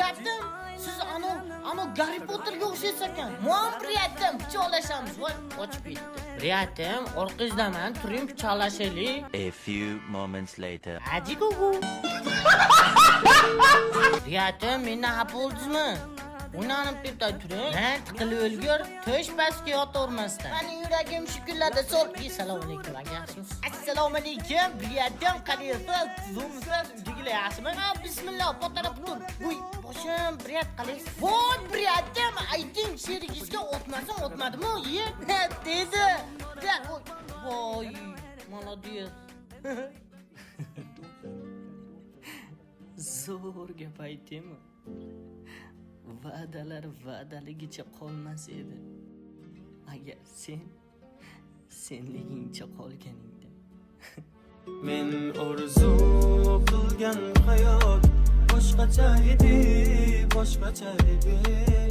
Брат im, siz anu Garri Potterga o'xshaysiz ekan. Mon, брат im, pichoqlashamiz. Voy, qochib ketdi. Брат im, orqangizdaman, turing, pichoqlashaylik. A few moments later. Aji gugu. Брат im, mendan xafa bo'ldingizmi? O'ynanib deb turing. Ha, tiqilib o'lgur, to'sh pastga yotavermasdan. Mani yuragim shu kunlarda so'l. Assalomu alaykum, aka, yaxshimisiz? Assalomu alaykum, брат im, qalaysiz? Tuzukmisiz? Uydagilar yaxshimi? Ha, bismillah, potarab tur. Voy, boshim, брат, qalaysiz? Voy, брат im, ayting, sherigingizga otmasin, otmadimi? Ye, dedi. Брат, voy, молодец. Zo'r gap aytaymi? Va'dalar va'daligicha qolmas edi, agar sen senligingcha qolganingda. Men orzu qilgan hayot boshqacha edi, boshqacha edi.